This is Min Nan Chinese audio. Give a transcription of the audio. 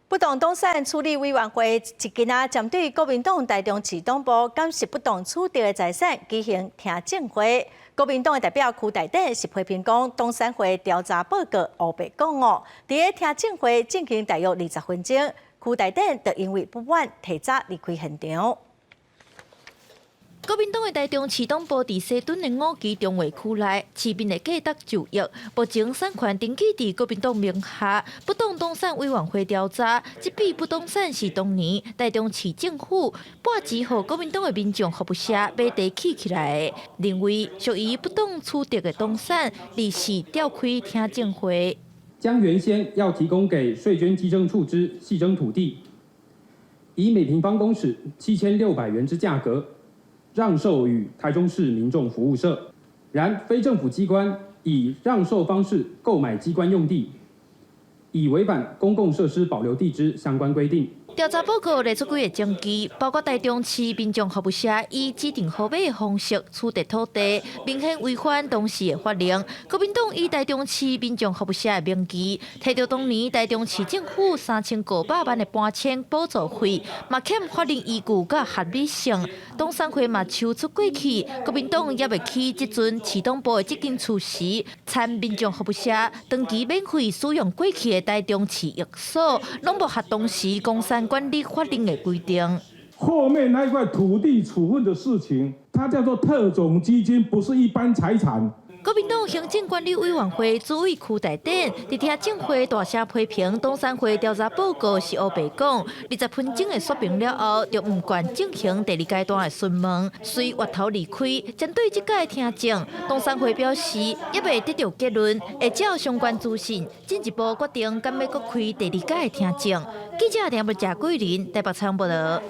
不當動產處理委員會一今仔針對國民黨台中市黨部監視不當取得的財產舉行聽證會。國民黨的代表區大典是批評講，動產會調查報告烏白講哦。佇个聽證會進行大約20分鐘，區大典就因為不滿提早離開現場。國民黨的台中市黨部佇西屯的五期重劃區內，市面的價值就億，目前產權登記佇國民黨名下。不當動產委員會調查，這筆不動產是當年台中市政府撥錢予國民黨的民眾服務社買地起起來的，認為屬於不當取得的動產，臨時召開聽證會。將原先要提供給稅捐稽徵處之繫徵土地，以每平方公尺7600元之價格，讓售予台中市民眾服務社，然非政府機關以讓售方式購買機關用地，已違反公共設施保留地之相關規定。調查報告列出幾个證據，包括台中市民眾服務社以指定號碼的方式取得土地，明顯違反當時的法令。國民黨以台中市民眾服務社的名義，提著當年台中市政府3500萬的搬遷補助費，嘛欠法令依據佮合理性。動產會嘛抽出過去，國民黨猶未起這陣市黨部的這間厝時，參民眾服務社長期免費使用過去的台中市役所，攏無合當時公產管理法令的規定。後面那塊土地處分的事情，它叫做特種基金，不是一般財產。國民黨行政管理委員會主委區大典佇聽證會大聲批評動產會調查報告是烏白講，20分鐘的說明了後，就毋願進行第二階段的詢問，隨越頭離開。針對這屆聽證，動產會表示猶未得著結論，會照相關資訊進一步決定敢欲閣開第二屆的聽證。記者梁木賈桂林台北採訪報導。